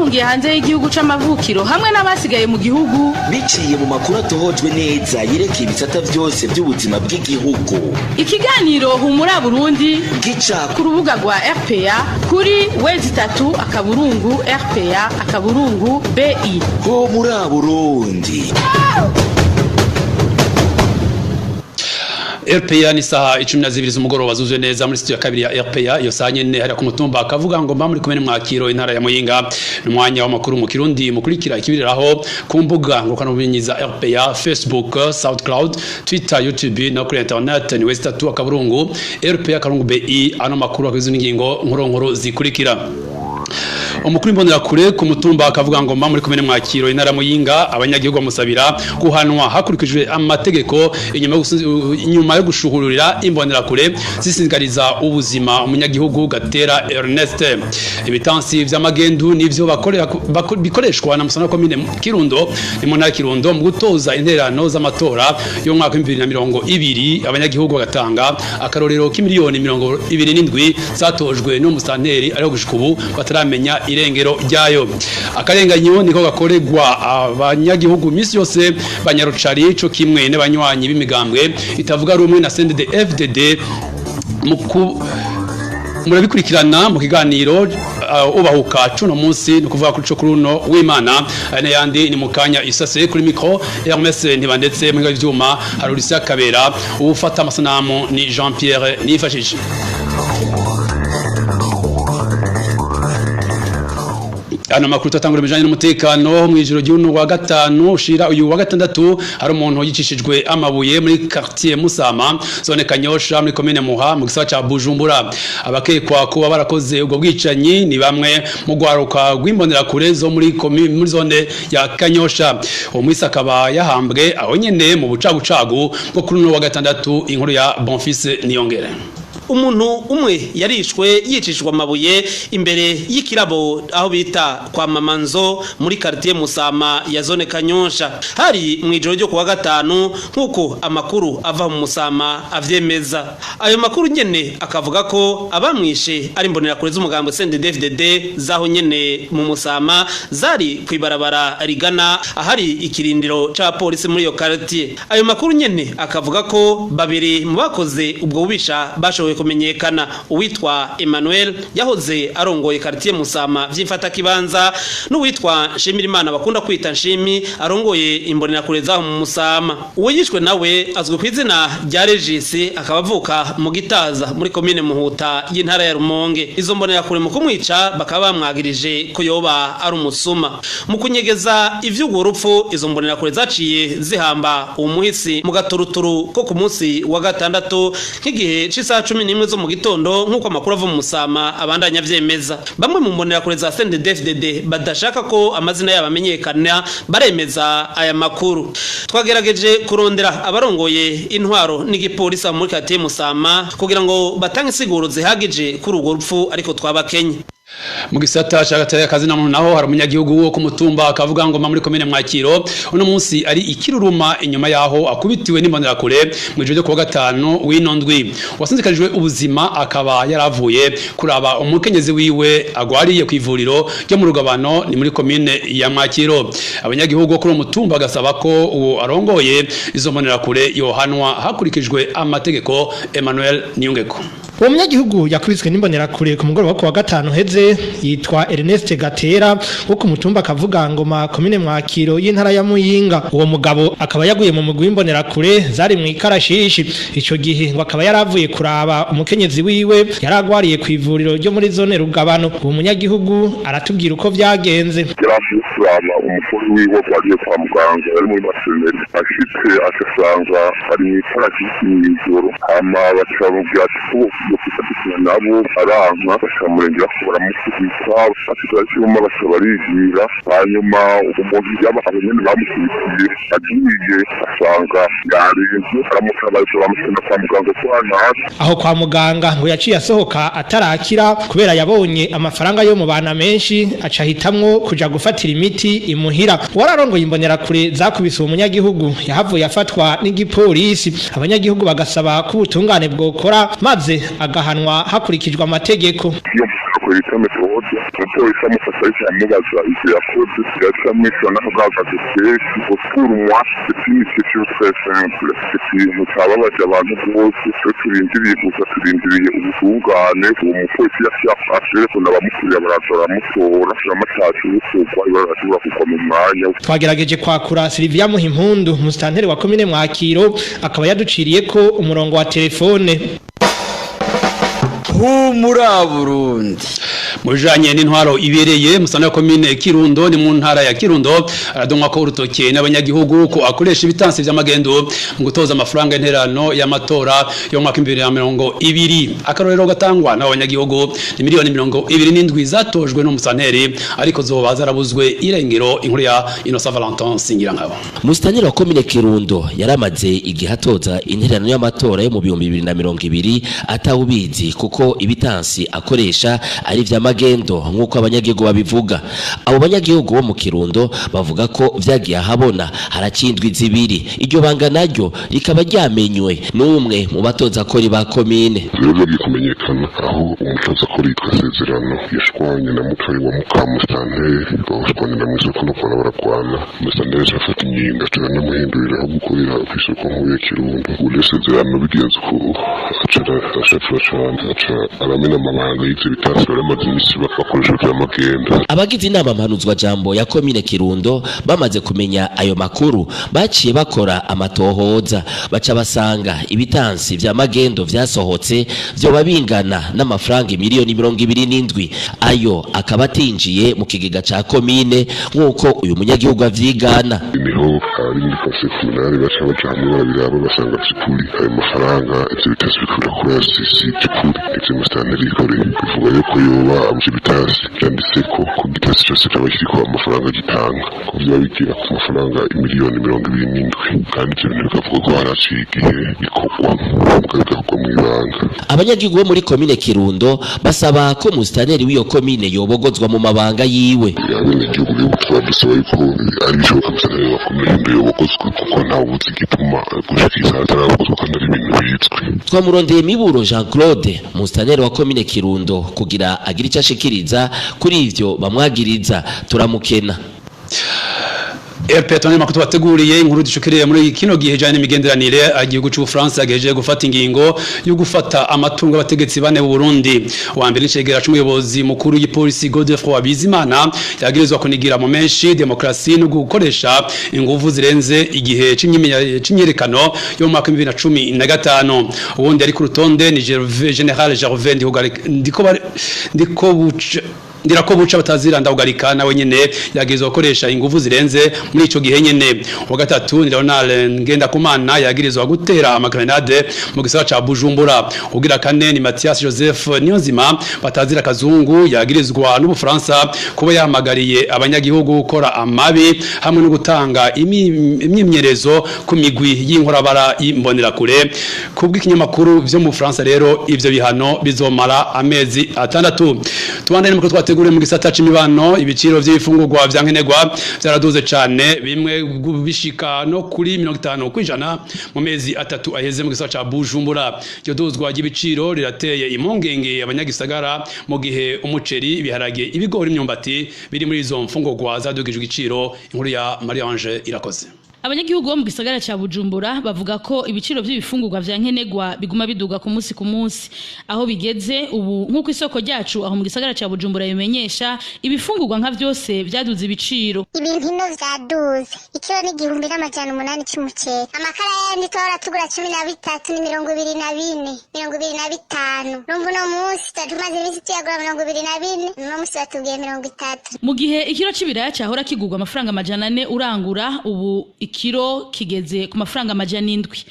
Abahungiye hanze y'igihugu c'amavukiro hamwe n'abasigaye mu gihugu. Biciye mu makuru atohojwe neza yerekeye ibisata vyose by'ubuzima bw'igihugu. Ikiganiro Humura Burundi gica ku rubuga rwa RPA kuri www.rpa.bi. Humura Burundi. RPA ni saha 12 z'umugoroba zuzuye neza muri studio ya kabiri ya RPA. Iyo saha nyene hariya ku mutumba akavuga ngo mba muri kumene Mwakiro, intara ya Muyinga. N'umwanya w'amakuru mu Kirundi mukurikira ikibiriraho ku mbuga ngurukana bumenyi za RPA: Facebook, SoundCloud, Twitter, YouTube no kuri internet ni www.rpa.bi. Ano makuru akizwe n'ingingo nkuru nkuru zikurikira. Umukuru imbonerakure ku mutumba akavuga ngo mba muri kumene Mwakiro, intara Muyinga, abanyagihugu bamusabira guhanwa hakurikijwe amategeko inyuma yo gushuhurira imbonerakure zisinzikariza ubuzima umunyagihugu Gatera Ernest. Ibitansi vy'amagendu nivyo bakorera bikoreshwa na Musana komine Kirundo ni mu ntara Kirundo mu gutoza intererano z'amatora yo mu mwaka 2020, abanyagihugu bagatanga akarorero k'imiliyoni 27 zatojwe n'umusanteri, ariho gushika ubu bataramenya irengero ryayo. Akarenganyo niko gakoregwa abanyagihugu misi yose banyarucari co kimwe n'abanywanyi b'imigambwe itavuga rumwe na CNDD FDD. Murabikurikirana mu kiganiro ubahuka cuno munsi, ni ukuvuga kuri co kuri uno w'Imana. N'ayandi ni mukanya isase. Kuri micro Hermes Ntibandetse, mu vyuma Harurisia Kabera, ufata amasanamu ni Jean Pierre Nifashije. Ano makuru tatangura ibijanye n'umutekano. Mu ijoro ry'uno wa gatanu ushira uyu wa gatandatu, hari umuntu yicishijwe amabuye muri quartier Musama, zone Kanyosha, muri commune Muha, mu gisagara ca Bujumbura. Abakekwa kuba barakoze ubwo bwicanyi ni bamwe mu gwaruka rw'imbonerakure zo muri commune, muri zone ya Kanyosha. Uwo mwisi akaba yahambwe aho nyene mu bucagucagu bwo kuri uno wa gatandatu. Inkuru ya Bonfils Niyongere. Umuntu umwe yarishwe yicishwa amabuye imbere y'ikirabo aho bita kwa Mamanzo muri quartier Musama ya zone Kanyosha. Hari mu ijoro ryo kuwa gatanu, nkuko amakuru ava mu Musama avyemeza. Ayo makuru nyene akavuga ko abamwishe ari imbonerakure z'umugambi CNDD-FDD zaho nyene mu Musama, zari kwibarabara rigana ahari ikirindiro c'abapolisi muri iyo quartier. Ayo makuru nyene akavuga ko babiri mu bakoze ubwo bubisha bashoboye kumenyekana: uwitwa Emmanuel yahoze arongoye quartier Musama vy'imfata kibanza, n'uwitwa Nshimirimana bakunda kwita Nshimi, arongoye imbonerakure zaho mu Musama. Uwo yishwe nawe azwi ku izina rya Regis, akaba avuka mu Gitaza muri komine Muhuta y'intara ya Rumonge. Izo mbonerakure mu kumwica bakaba bamwagirije ko yoba ari umusuma. Mu kunyegeza ivy'urwo rupfu, izo mbonerakure zaciye zihamba uwo muhisi mu gaturuturu ko ku munsi wa gatandatu nk'igihe c'isaha 11 zo mu gitondo, nk'uko amakuru ava mu Musama abandanya avyemeza. Bamwe mu mbonerakure za CNDD-FDD badashaka ko amazina yabo amenyekana baremeza aya makuru. Twagerageje kurondera abarongoye intwaro n'igipolisi muri quartier Musama kugira ngo batange insiguro zihagije kuri urwo rupfu, ariko twabakenye. Mu gisata c'agateka kazi na naho, hari umunyagihugu wo ku mutumba akavuga ngo muri komine Mwakiro uno munsi ari ikiruruma inyuma yaho akubitiwe n'imbonerakure mu ijoro ryo kuwa gatanu w'ino ndwi. Wasinzikarijwe ubuzima akaba yaravuye kuraba umukenyezi wiwe agwariye ku ivuriro ryo mu Rugabano, ni muri komine ya Mwakiro. Abanyagihugu bo kuri uwo mutumba bagasaba ko uwo arongoye izo mbonerakure yohanwa hakurikijwe amategeko. Emmanuel Niyungeko. Uwo munyagihugu yakubiswe n'imbonerakure ku mugoroba wo kuwa gatanu heze yitwa Ernest Gatera wo ku mutumba kavuga ngoma, komine Mwakiro y'intara ya Muyinga. Uwo mugabo akaba yaguye mu mugwi w'imbonerakure zari mu ikarashishi. Ico gihe ngo akaba yaravuye kuraba umukenyezi wiwe yaragwariye ku ivuriro ryo muri zone Rugabano. Uwo munyagihugu aratubwira uko vyagenze. Yaravuye kuraba umugore wiwe wariye kwa muganga, yari muri maternelle. Ashitse acasanga ari mu ikarashishi mw'ijoro, hama baca bamubwira ati ko yokwifadikanya nabo, aranka, baca bamurengera ko baramukubita, bafata icyuma, baca barigira. Hanyuma umuntu yaba abo nyene bamukubitiye agiye asanga yarenze, aramutabaza, bamusena kwa muganga ko hanazi. Aho kwa muganga ngo yaciye asohoka atarakira, kubera yabonye amafaranga yo mu bana menshi, aca ahitamwo kuja gufatira imiti imuhira. Wararongoye imbonerakure zakubise uwo munyagihugu yahavuye afatwa n'igipolisi. Abanyagihugu bagasaba ko ubutungane bwokora maze agahanwa hakurikijwe amategeko. Iyo Imbonerakure bita Metode. Umupolisi amufata ariko aramubaza ivyo yakoze, yaciye amwishyura n'akagagazo kenshi ngo: "Pour moi, c'est une question très simple." Ikintu cababaje abantu rwose. Ico turindiriye gusa, turindiriye ubutungane. Uwo mupolisi yaciye aterefona abamukuriye, baraza baramutora, amatacu gukurwa, ibara arashobora kugwa mu mwanya. Twagerageje kwakura Silvia Muhimpundu, musitanteri wa komine Mwakiro, akaba yaduciriye ko umurongo wa telefone. Humura Burundi. Mu bijanye n'intwaro ibereye, musana komine Kirundo ni mu ntara ya Kirundo aradonwa ko urutoke n'abanyagihugu ko akoresha ibitansi vy'amagendo mu gutoza amafaranga interano y'amatora yo mu mwaka 2020. Akarorero gatangwa n'abanyagihugu ni miliyoni 27 zatojwe n'umusanteri, ariko zoba zarabuzwe irengero. Inkuru ya Innocent Valentin Singirankabo. Musitanteri wa komine Kirundo yaramaze igihe atoza intererano y'amatora yo mu 2020 atawubizi, kuko ibitansi akoresha ari vy'amagendo nk'uko abanyagihugu babivuga. Abo banyagihugu bo mu Kirundo bavuga ko vyagiye ahabona haracindwa 2, iryo banga naryo rikaba ryamenywe n'umwe mu batoza kori ba komine. Rero byagiye kumenyekana aho umutoza kori yitwa Sezerano yashwanye na mutoyi wa mukamusitanteri, bashwanira mu isoko no kubona baragwana. Musitanteri afata ingingo aca aranamuhindurira aho gukorera ku isoko nkuru ya Kirundo. Ubu rero Sezerano bigenze uko, aca arashapfura cane, aca aramena amabanga y'ivyo bitasi bari bamaze iminsi bakoresha vy'amagendo. Abagize inama mpanuzwa jambo ya komine Kirundo bamaze kumenya ayo makuru, baciye bakora amatohoza, baca basanga ibitansi vya magendo vyasohotse vyoba bingana n'amafaranga miliyoni 27, ayo akaba atinjiye mu kigega ca komine nk'uko uyu munyagihugu avyigana. Niho abari muri conseil communal baca baja hamwe, barabiraba, basanga vy'ukuri ayo mafaranga ivyo bitasi biriko birakora si vy'ukuri ivyo musitanteri yikoreye. Bivuga yuko yoba ivyo bitasi vyanditseko ko igitasi cose caba kiriko amafaranga gitanga, ko vyoba bigera ku mafaranga imiliyoni 27, kandi ivyo bintu bikavuga ko haraciye igihe bikorwa, mugabo bigakorwa mw'ibanga. Abanyagihugu bo muri komine Kirundo basaba ko musitanteri w'iyo komine yobogozwa mu mabanga yiwe. Abenegihugu rero tukaba dusaba yuko ari bishoboka musitanteri wa komine Kirundo yobogozwa, kuko ntawe uzi igituma gushika isaha atarabogozwa kandi ari ibintu bizwi. Twamurondeye Miburo Jean Claude, musitanteri wa komine Kirundo, kugira agire icyo ashikiriza kuri ivyo bamwagiriza, turamukena. RP tone makuru tubateguriye, inkuru dushikiriye muri kino gihe jane n'imigenderanire. Igihugu cy'u Bufaransa gejeje gufata ingingo yo gufata amatungo abategetsi bane b'u Burundi. Wa mbere n'icegera c'umuyobozi mukuru y'ipolisi Godefroid Bizimana, yagirizwa kunigira mu menshi demokrasi no gukoresha inguvu zirenze igihe c'imyerekano yo mu mwaka wa 2015. Ubundi ari ku rutonde ni Général Gervais Ndiko ndirako buca batazira ndawugarika, nawe nyene yagirizwa gukoresha inguvu zirenze muri ico gihe nyene. Wa gatatu ni Leonard Ngendakumana, yagirizwa gutera amagrenade mu gisagara ca Bujumbura. Ugira kane ni Mathias Joseph Niyonzima batazira Kazungu, yagirizwa n'Ubufaransa kuba yahamagariye abanyagihugu gukora amabi hamwe no gutanga imyimenyerezo ku migwi y'inkorabara y'imbonerakure. Kubw'ikinyamakuru vyo mu Bufaransa rero, ivyo bihano bizomara amezi 6. Tubandanye mu twateguriye mu gisata c'imibano. Ibiciro vy'ibifungurwa vya nkenerwa vyaraduze cane, bimwe bishika no kuri 50% mu mezi 3 aheze mu gisata ca Bujumbura. Iryo duzwa ry'ibiciro rirateye impungenge abanyagisagara, mu gihe umuceri, ibiharage, ibigori, imyumbati biri muri izo mfungurwa zadugijwe igiciro. Inkuru ya Marie Ange Irakoze. Abanyagihugu bo mu gisagara ca Bujumbura bavuga ko ibiciro by'ibifungurwa vya nkenerwa biguma biduga ku munsi ku munsi. Aho bigeze ubu, nk'uko isoko ryacu aho mu gisagara ca Bujumbura bimenyesha, ibifungurwa nka vyose vyaduze ibiciro. Ibintu ino vyaduze. Ikiro ni 1800 c'umuceri. Amakara yandi twahora tugura 13 ni 24, 25. Numva uno munsi twari tumaze iminsi tuyagura 24, uno munsi batubwiye 30. Mu gihe ikiro c'ibiraya cahora kigurwa amafaranga 400 urangura, ubu ikiro kigeze ku mafaranga 700.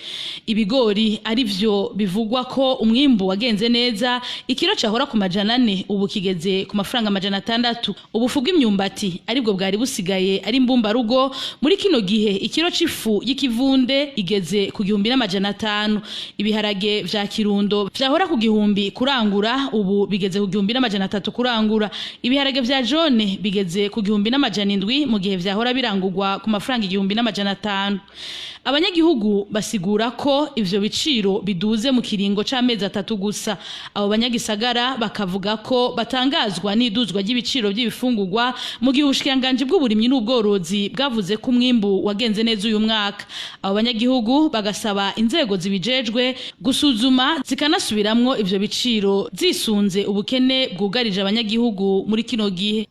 Ibigori, arivyo bivugwa ko umwimbu wagenze neza, ikiro cahora ku 400 ubu kigeze ku mafaranga 600. Ubufu bw'imyumbati, aribwo bwari busigaye ari mbumbarugo, muri kino gihe ikiro c'ifu y'ikivunde igeze ku 1500. Ibiharage vya Kirundo vyahora ku 1000 kurangura, ubu bigeze ku 1300 kurangura. Ibiharage vya jaune bigeze ku 1700, mu gihe vyahora birangurwa ku mafaranga 1500. 500. Abanyagihugu basigura ko ivyo biciro biduze mu kiringo c'amezi 3 gusa. Abo banyagisagara bakavuga ko batangazwa n'iduzwa ry'ibiciro by'ibifungurwa mu gihe ubushikiranganji bw'uburimyi n'ubworozi bwavuze ko umwimbu wagenze neza uyu mwaka. Abo banyagihugu bagasaba inzego zibijejwe gusuzuma zikanasubiramwo ivyo biciro zisunze ubukene bwugarije abanyagihugu muri kino gihe.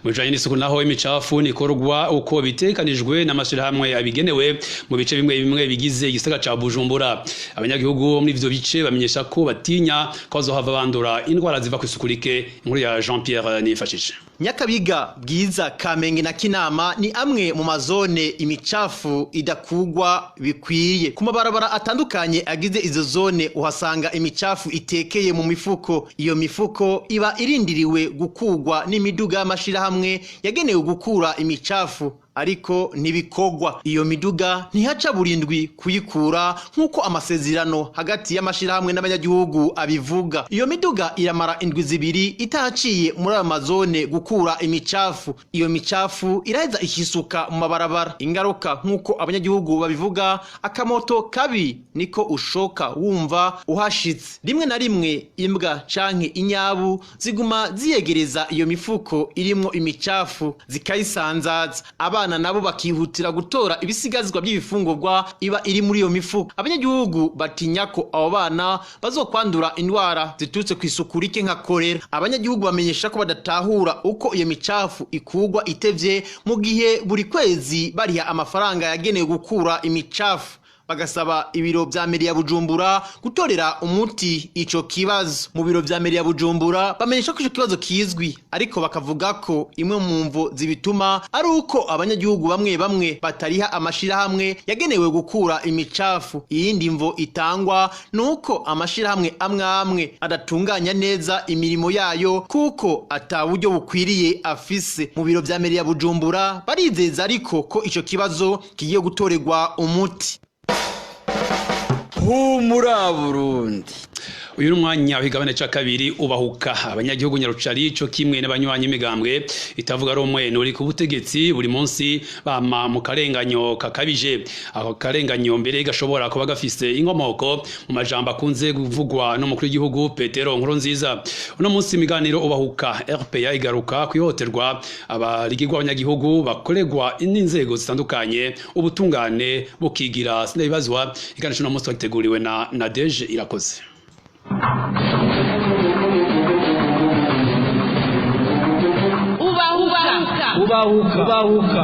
Mujanye n'isuku naho, imicafu nikorwa uko bitekanijwe n'amashirahamwe abigenewe mu bice bimwe bimwe bigize igisagara ca Bujumbura. Abanyagihugu muri ivyo bice bamenyesha ko batinya ko bazohava bandura indwara ziva kw'isuku rike. Inkuru ya Jean Pierre Nifashije. Nyakabiga, Bwiza, Kamenge na Kinama ni amwe mu mazone imicafu idakugwa bikwiye. Ku mabarabara atandukanye agize izo zone uhasanga imicafu itekeye mu mifuko. Iyo mifuko iba irindiriwe gukugwa n'imiduga y'amashirahamwe yagenewe gukura imicafu, ariko ntibikogwa. Iyo miduga ntihaca burindwi kuyikura nk'uko amasezerano hagati y'amashirahamwe n'abanyagihugu abivuga. Iyo miduga iramara indwi 2 itahaciye muri ayo mazone gukura imicafu. Iyo micafu iraheza ikisuka mu mabarabara. Ingaruka nk'uko abanyagihugu babivuga, akamoto kabi niko ushoka wumva uhashitse. Rimwe na rimwe imbwa canke inyabu ziguma ziyegereza iyo mifuko irimwo imicafu zikayisanzaza. Abana nabo bakihutira gutora ibisigazwa by'ibifungurwa iba iri muri iyo mifuko. Abanyagihugu batinya ko abo bana bazokwandura indwara ziturutse ku isuku rike nka kolera. Abanyagihugu bamenyesha ko badatahura uko iyo micafu ikugwa itevye mu gihe buri kwezi bariha amafaranga yagenewe gukura imicafu. Bagasaba ibiro vya meri ya Bujumbura gutorera umuti ico kibazo. Mu biro vya meri ya Bujumbura bamenyesha ko ico kibazo kizwi, ariko bakavuga ko imwe mu mvo zibituma ari uko abanyagihugu bamwe bamwe batariha amashirahamwe yagenewe gukura imicafu. Iyindi mvo itangwa nuko amashirahamwe amwe amwe adatunganya neza imirimo yayo kuko ata buryo bukwiriye afise. Mu biro vya meri ya Bujumbura barizeza ariko ko ico kibazo kigiye gutorerwa umuti. Humura Burundi. Uyu ni umwanya w'igabane ca kabiri ubahuka. Abanyagihugu nyarucari co kimwe n'abanywanyi imigambwe itavuga rumwe nuri ku butegetsi buri munsi bama mu karenganyo kakabije. Ako karenganyo mbere gashobora kuba gafise inkomoko mu majambo akunze kuvugwa n'umukuru w'igihugu Petero Nkurunziza. Uno munsi imiganiro ubahuka RPA igaruka kwihoterwa abarigirwa abanyagihugu bakoregwa n'inzego zitandukanye, ubutungane bukigira sinabibazwa. Iganisho no munsi wateguriwe na Nadege Irakoze. Ubahuka. Ubahuka. Ubahuka.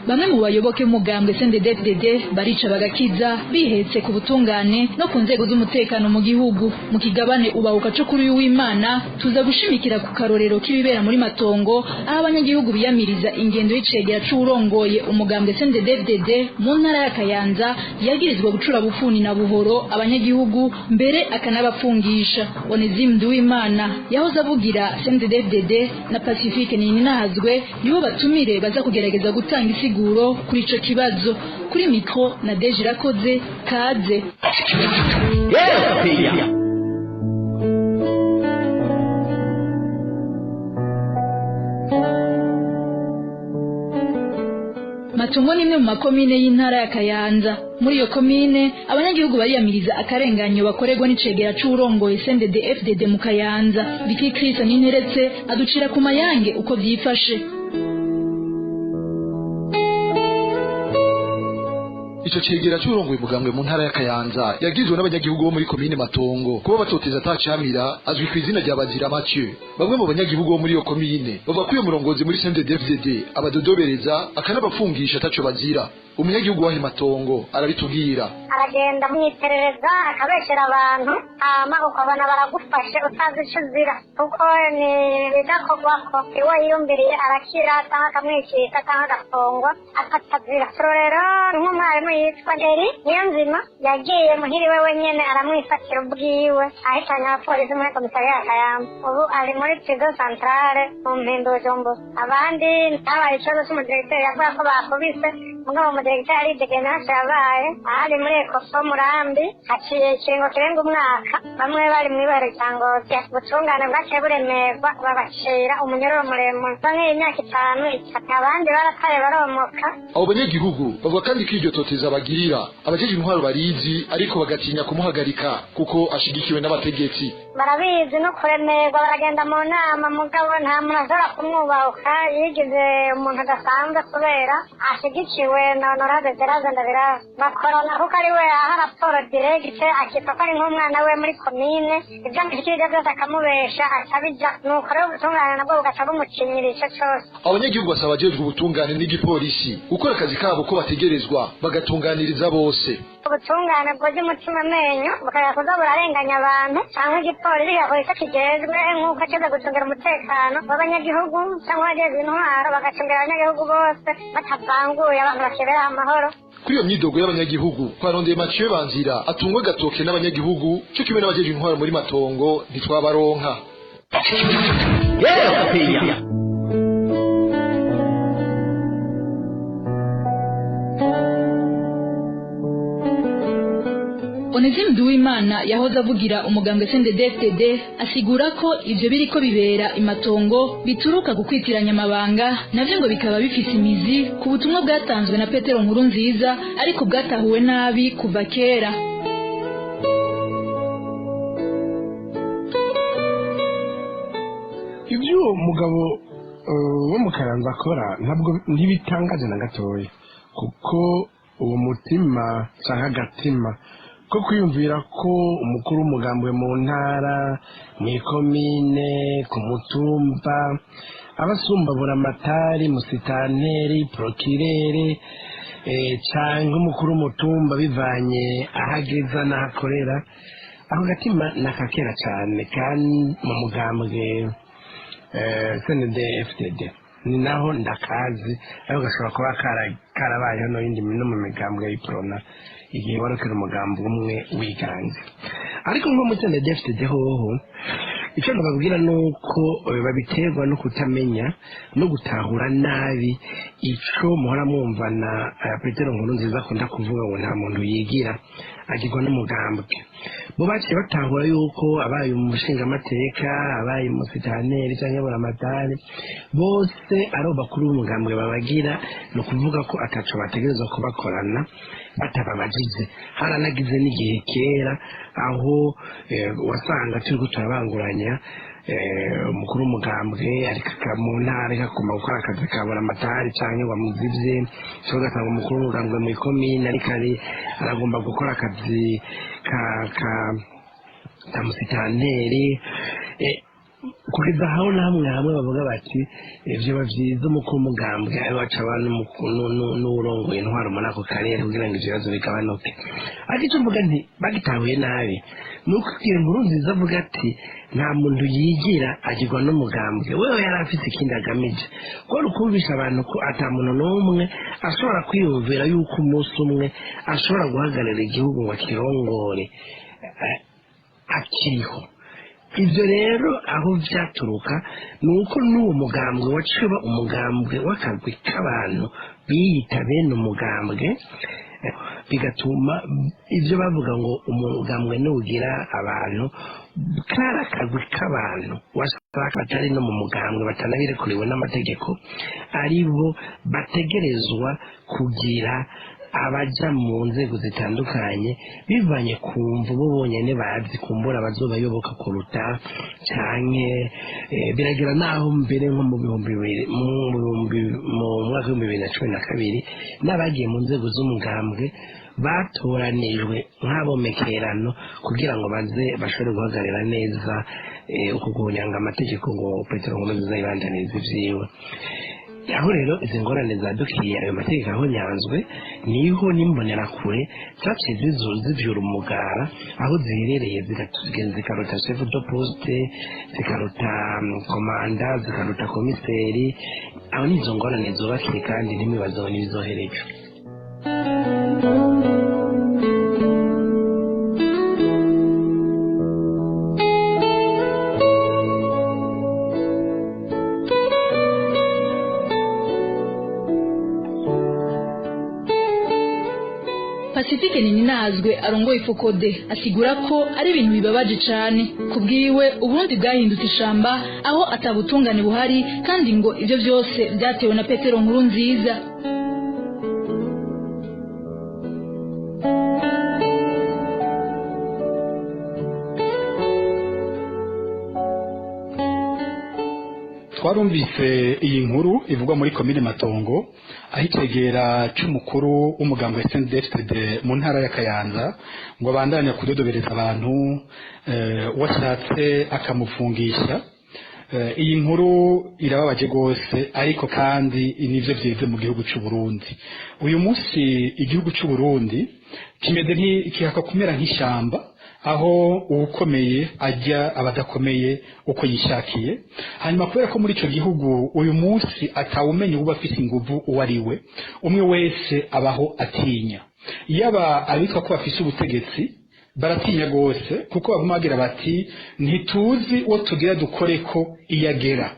Bamwe mu bayoboke b'umugambwe CNDD-FDD barica bagakiza bihetse ku butungane no ku nzego z'umutekano mu gihugu. Mu kigabane ubahuka co kuri uyu w'Imana tuza gushimikira ku karorero k'ibibera muri Matongo, aho abanyagihugu biyamiriza ingendo y'icegera c'uwurongoye umugambwe CNDD-FDD mu ntara ya Kayanza yagirizwa gucura bufuni na buhoro abanyagihugu mbere akanabafungisha. Onezime Nduwimana yahoze avugira CNDD-FDD na Pacifique Nininahazwe nibo batumire baza kugerageza gutanga isiguro kuri ico kibazo. Kuri micro na Deje Irakoze kaze. Matongo ni imwe mu makomine y'intara ya Kayanza. Muri iyo komine abanyagihugu bariyamiriza akarenganyo bakorerwa n'icegera c'uwurongoye CNDD-FDD mu Kayanza. Biki Chris Ninteretse aducira ku mayange uko vyifashe. Ico cegera c'urongoye umugambwe mu ntara ya Kayanza yagizwe n'abanyagihugu bo muri komine Matongo kuba batoteza atacamira, azwi ku izina rya Bazira Mathieu. Bamwe mu banyagihugu bo muri iyo komine bavuga ko uyo murongozi muri CNDD-FDD abadodobereza akanabafungisha ataco bazira. Umunyagihugu wahe Matongo arabitubwira. Aragenda mwiterereza akabeshera abantu, hama ukabona baragufashe utazi ico uzira, kuko ni bidakorwako. Iwe yiyumviriye arakira cyangwa akamwicika cyangwa agafungwa akatazira. Rero nk'umwarimu yitwa Eri Niyonzima yagiye muhiri we wenyene aramwifatira ubwiwe, ahitanye abapolisi muri komisariya ya Kayanza. Ubu ari muri prison centrale mu Mpimba Bujumbura. Abandi habaye ikibazo c'umudiregiteri yavuga ko bakubise, mugabo umudiregiteri aridegemye ntaco yabaye. Ahari muri Ekoso Murambi haciye ikiringo kirenga umwaka, bamwe bari mw'ibara rya Ngozi, ubutungane bwaciye buremerwa babacira umunyororo muremure bamwe imyaka 5, abandi barataye baromoka. Abo banyagihugu bavuga kandi ko iryo toteza bagirira abajejwe intwaro barizi, ariko bagatinya kumuhagarika kuko ashigikiwe n'abategetsi. Barabizi no kuremerwa baragenda mu nama, mugabo nta muntu ashobora kumwubahuka, yigize umuntu adasanzwe kubera ashigikiwe na Honorable Gerard Ndabirabe. Bakorana kuko ari we aha raporo directe, akitwa ko ari nk'umwana we muri komine, ibyo amushyikirije byose akamubesha akabija, nuko rero ubutungane nabwo bugaca bumucinyira ico cose. Abanyagihugu basaba abajejwe ubutungane n'igipolisi gukora akazi kabo ko bategerezwa, bagatunganiriza bose. Ubutungane bwoza umutima amenyo bukajya kuza burarenganya abantu, cyangwa igipolisi kigakora icyo kijejwe nk'uko kiza gucungira umutekano w'abanyagihugu, cyangwa abajejwe intwaro bagacungira abanyagihugu bose batavanguye, abantu bakibera amahoro. Kuri iyo myidogo y'abanyagihugu twarondeye Mathieu Banzira atungwe gatoke n'abanyagihugu cyo kimwe n'abajejwe intwaro muri Matongo, ntitwabaronka. Onesime Duwimana yahoze avugira umugambwe CNDD-FDD asigura ko ivyo biriko bibera imatongo bituruka ku kwitiranya amabanga, navyo ngo bikaba bifise imizi ku butumwa bwatanzwe na Petero Nkurunziza ariko bwatahuwe nabi kuva kera. Ibyo mugabo wo mu Kayanza akora ntabwo ntibitangaje na gatoya, kuko uwo mutima canke agatima ko kwiyumvira ko umukuru w'umugambwe mu ntara, mw'ikomine, ku mutumba abasumba buramatari, musitanteri, prokirere canke umukuru w'umutumba bivanye aho ageza n'aho akorera, ako gatima ni akakera cane kandi mu mugambwe CNDD-FDD ni naho ndakazi, ariko gashobora kuba karabayeho no yindi no mu migambwe y'Iprona igihe warokera umugambi umwe wiganje. Ariko nko mu CNDD-FDD hoho icyo nababwira ni uko babiterwa no kutamenya no gutahura nabi ico muhora mwumvana Petero Nkurunziza akunda kuvuga ngo nta muntu yigira agirwa n'umugambwe. Bo baciye batahura yuko abaye umushingamateka, abaye umusitaneri cyangwa buramatari bose ari bakuru b'umugambwe babagira, ni ukuvuga ko ataco bategerezwa kubakorana batababajije. Haranagize n'igihe kera aho wasanga turiko turabanguranya umukuru w'umugambwe ariko mu ntara akagomba gukora akazi ka buramatari canke wamuzivye, cyangwa ugasanga umukuru w'umugambwe mw'ikomine ariko aragomba gukora akazi ka musitanteri, kugeza aho na hamwe hamwe bavuga bati ivyo bavyiza umukuru w'umugambwe ariwe aca aba n'uwurongoye intwaro muri ako karere kugira ngo ivyo bibazo bigabanuke. Ariko ico mvuga nti bagitahuye nabi ni uko iyo Nkurunziza avuga ati nta muntu yigira agirwa n'umugambwe, wewe yari afise ikindi agamije, kwari ukumvisha abantu ko ata muntu n'umwe ashobora kwiyumvira yuko umunsi umwe ashobora guhagarara igihugu ngo akirongore akiriho. Ivyo rero aho vyaturuka ni uko n'uwo mugambwe waciye uba umugambwe w'akagwi k'abantu biyita bene umugambwe, bigatuma ivyo bavuga ngo umugambwe nugira abantu kari akagwi k'abantu wasanga batari no mu mugambwe batanabirekuriwe n'amategeko, aribo bategerezwa kugira abaja mu nzego zitandukanye bivanye ku mvu bo bonyene bazi kumbura bazobayoboka kuruta, canke biragira naho mbere nko mu mu mwaka w'2012 n'abagiye mu nzego z'umugambwe batoranijwe nk'abomekerano kugira ngo baze bashobore guhagarara neza uko guhunyanga amategeko ngo Petero Nkurunziza yibandanirize ivyiwe. Aho rero izi ngorane zadukiye ayo mategeko aho nyanzwe niho n'imbonerakure zaciye zivyura umugara aho ziherereye, zikaruta chef de poste, zikaruta komanda, zikaruta komiseri. Aho nizo ngorane zubakiye kandi ntimwibazeho n'ibizohereje. Pacifique Nininazwe arongoye Fokode asigura ko ari ibintu bibabaje cane. Kubwiwe, Uburundi bwahindutse ishamba aho atabutungane buhari, kandi ngo ivyo vyose vyatewe na Petero Nkurunziza. Twarumvise iyi nkuru ivugwa muri komine Matongo, aho icegera c'umukuru w'umugambwe CNDD-FDD mu ntara ya Kayanza ngo abandanya kudodobereza abantu, washatse akamufungisha. Iyi nkuru irababaje rwose, ariko kandi nivyo vyeze mu gihugu c'u Burundi. Uyu munsi igihugu c'u Burundi kimeze nk'ikihaka kumera nk'ishamba, aho uwukomeye ajya abadakomeye uko yishakiye. Hanyuma kubera ko muri ico gihugu uyu munsi atawumenya uba afise inguvu uwo ari we, umwe wese abaho atinya. Yaba abitwa ko bafise ubutegetsi baratinya rwose, kuko baguma bagira bati ntituzi uwo tugira dukore ko iyagera.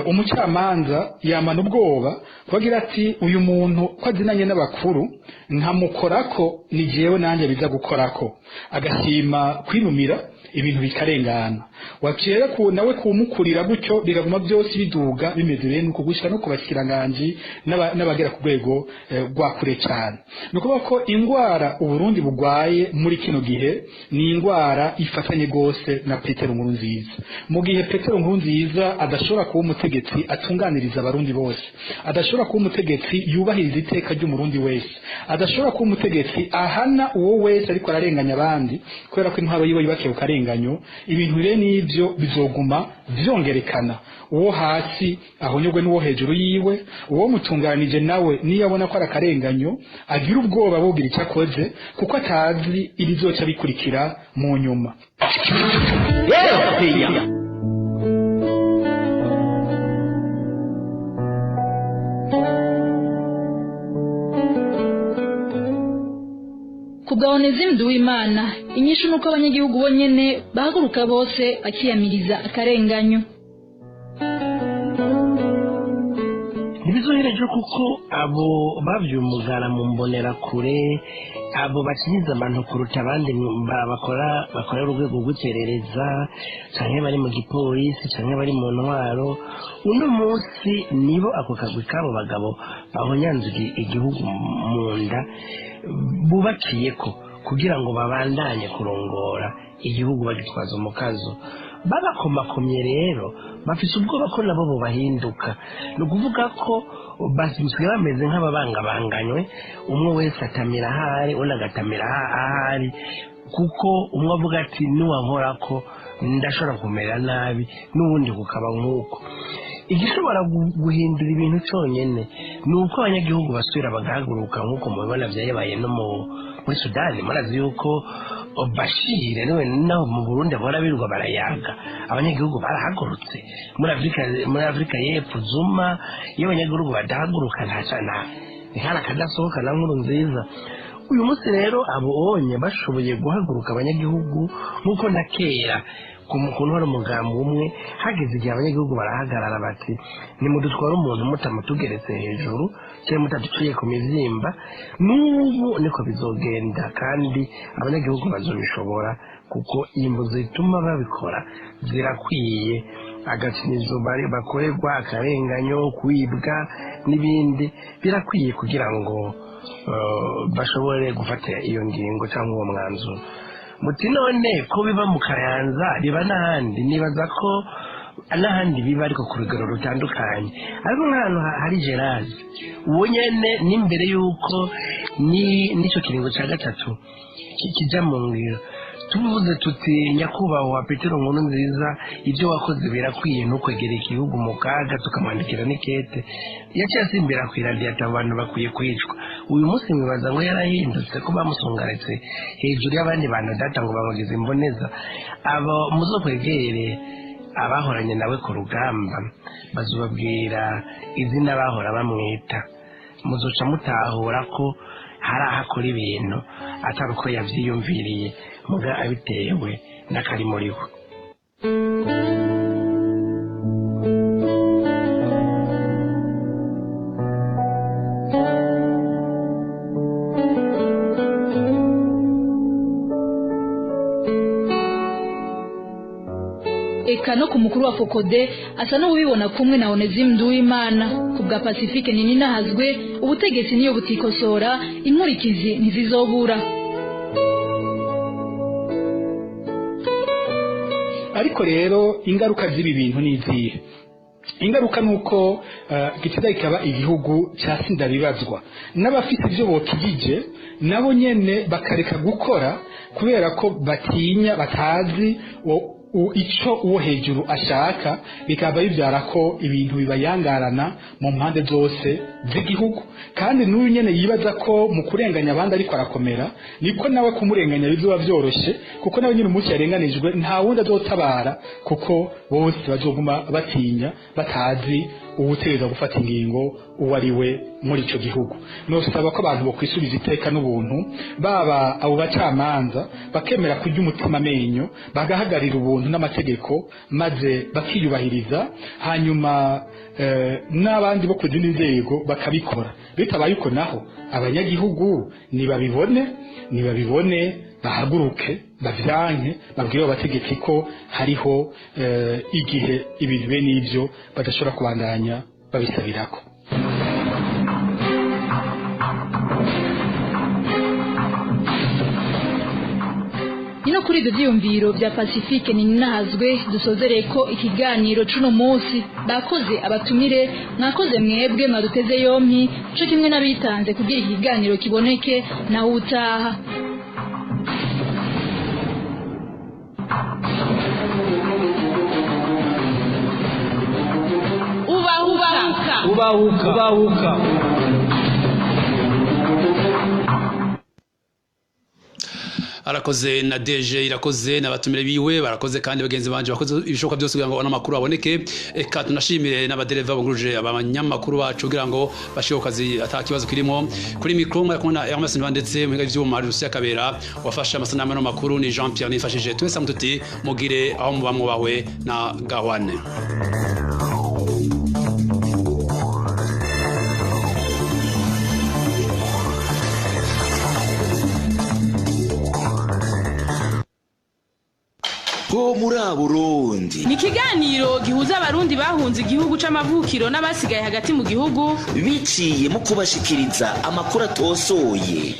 Umucamanza yamana ubwoba kubagira ati uyu muntu ko azinanye n'abakuru nkamukorako, ni jewe nanjye biza gukorako, agashima kwinumira ibintu bikarengana. Wakera ku nawe kumukurira gutyo, bigaguma byose biduga bimeze bene uko gushika no kubashikiranganji n'abagera ku rwego rwa kure cyane. Ni ukuvuga ko ingwara Uburundi bugwaye muri kino gihe ni ingwara ifatanye rwose na Petero Nkurunziza. Mu gihe Petero Nkurunziza adashobora kuba umutegetsi atunganiriza abarundi bose, adashobora kuba umutegetsi yubahiriza iteka ry'umurundi wese, adashobora kuba umutegetsi ahana uwo wese ariko ararenganya abandi, kubera ko intwaro yiwe yubakiye ku karenganyo, ibintu rero n'ibyo bizoguma vyongerekana. Uwo hasi ahonyurwe n'uwo hejuru yiwe, uwo mutunganije nawe niyo abona ko ari akarenganyo agira ubwoba bugira icyo akoze, kuko atazi ibizoca bikurikira mu nyuma. Kubwa Onesime Duwimana, inyishu nuko abanyagihugu bonyene bahaguruka bose bakiyamiriza akarenganyo. Ntibizohereje, kuko abo bavyumugara mu mbonerakure, abo bakinyiza abantu kuruta abandi, bakora urwego rw'iperereza canke bari mu gipolisi canke bari mu ntwaro, uno munsi nibo ako kagwi k'abo bagabo bahonyanze igihugu mu nda bubakiyeko kugira ngo babandanye kurongora igihugu bagitwaza umukazo. Babakomakomye rero bafise ubwoba ko nabo bobahinduka. Ni ukuvuga ko basigaye bameze nk'ababangabanganywe, umwe wese atamira ahari, undi agatamira ahari, kuko umwe avuga ati niwankorako ndashobora kumera nabi, n'ubundi kukaba nk'uko. Igishobora guhindura ibintu cyonyine ni uko abanyagihugu basubira bagahaguruka, nk'uko mubibona byabaye no muri Sudani. Murazi yuko Bashir niwe naho mu Burundi bahora birirwa barayaga, abanyagihugu barahagurutse. Muri Afrika y'Epfo Zuma, iyo abanyagihugu badahaguruka nta ntihari akadasohoka na nkuru nziza. Uyu munsi rero abo onye bashoboye guhaguruka abanyagihugu, nk'uko na kera ku mukuntu hari umugambi umwe hageze igihe abanyagihugu barahagarara bati nimudutware umuntu mutamutugeretse hejuru cyangwa mutaduciye ku mivyimba. N'ubu niko bizogenda, kandi abanyagihugu bazobishobora, kuko imvo zituma babikora zirakwiye. Agakinizo bakorerwa, akarenganyo, kwibwa n'ibindi birakwiye kugira ngo bashobore gufata iyo ngingo cyangwa uwo mwanzuro. Muti none ko biba mu Kayanza biba n'ahandi? Nibaza ko n'ahandi biba, ariko ku rugero rutandukanye. Ariko nk'ahantu hari Gerard uwo nyene, n'imbere y'uko n'icyo kiringo cya gatatu kijya mu ngiro, tuvuze tuti nyakubahwa Petero Nkurunziza, ibyo wakoze birakwiye, ntukwegere igihugu mu kaga, tukamwandikira n'ikete, yaciye asimbira ku iradiyo ati abo bantu bakwiye kwicwa. Uyu munsi mwibaza ngo yarahindutse, ko bamusungaritse hejuru y'abandi bantu data ngo bamugize imboneza? Abo muzokwegere abahoranye nawe ku rugamba bazubabwira izina bahora bamwita, muzoca mutahura ko hari aho akora ibintu atari uko yavyiyumviriye, muga abitewe n'akari muri we. Eka no ku mukuru wa Fokode asa n'ubibona kumwe na Onesime Nduwimana. Ku bwa Pacifique Nininahazwe, ubutegetsi niyo butikosora inkurikizi ntizizobura. Ariko rero ingaruka z'ibi bintu ni izihe? Ingaruka nuko gitega kikaba igihugu cyasinda bibazwa n'abafite ibyo bokigije nabo nyene bakareka gukora kubera ko batinya, batazi ico uwo hejuru ashaka, bikaba bibyara ko ibintu bibayangarana mu mpande zose z'igihugu. Kandi n'uyu nyene yibaza ko mu kurenganya abandi ariko arakomera, niko nawe kumurenganya bizoba byoroshye, kuko nawe nyine umunsi yarenganijwe nta wundi azotabara, kuko bose bazoguma batinya, batazi uwutegereza gufata ingingo uwo ari we muri ico gihugu. Nosaba ko abantu bokwisubiza iteka n'ubuntu, baba abo bacamanza bakemera kurya umutima amenyo, bagahagarira ubuntu n'amategeko, maze bakiyubahiriza, hanyuma n'abandi bo ku zindi nzego bakabikora. Bitabaye uko naho abanyagihugu nibabibone bahaguruke, bavyanke, babwire abategetsi ko hariho igihe ibintu bene ivyo badashobora kubandanya babisabirako. Nino kuri ibyo byiyumviro bya Pacifique Nininahazwe dusozereye ko ikiganiro cuno munsi. Bakoze abatumire, mwakoze mwebwe mwaduteze yompi, co kimwe n'abitanze kugira ikiganiro kiboneke. Naho utaha. Ubahuka. Ubahuka. Ubahuka. Arakoze na DG, irakoze n'abatumire biwe barakoze, kandi bagenzi banje bakoze ibishoboka byose kugira ngo ano makuru aboneke. Eka tunashimire n'abadereva bunguruje abanyamakuru bacu kugira ngo bashike ku kazi ata kibazo kirimo. Kuri micro mwari kumwe na Hermes Ntiba, ndetse mu biga vyuma Rusiya Kabera wafashe amasanamu no makuru ni Jean Pierre nifashije. Twese hamwe tuti mugire aho muba mwubahwe na gahwane. Ho muri Burundi Ni ikiganiro gihuza abarundi bahunze igihugu c'amavukiro n'abasigaye hagati mu gihugu, biciye mu kubashikiriza amakuru atosoye.